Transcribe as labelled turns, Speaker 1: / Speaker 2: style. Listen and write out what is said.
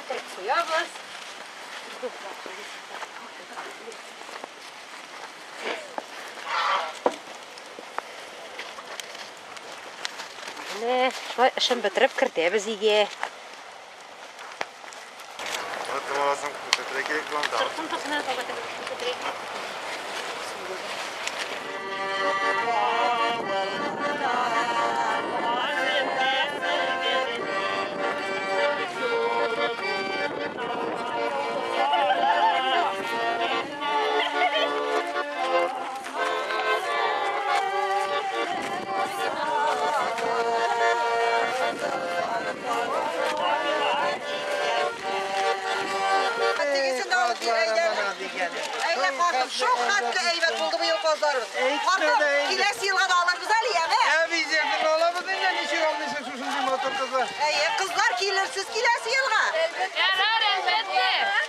Speaker 1: Кертеп куябыз. Менә шулай эшен бетереп кертәбез өйгә. Торсын, торсын, әле күрсәтергә.
Speaker 2: Әйдә, картым, шул хәтле әйбәт булды быел казларыбыз. Картым, киләсе елга да алырбыз әле, яме?
Speaker 3: Әбизердин алабыз инде, ничек алмыйсың шушындый матур кызлар.
Speaker 2: Әйе, кызлар килерсез киләсе елга.
Speaker 1: Ярар, әлбәттә.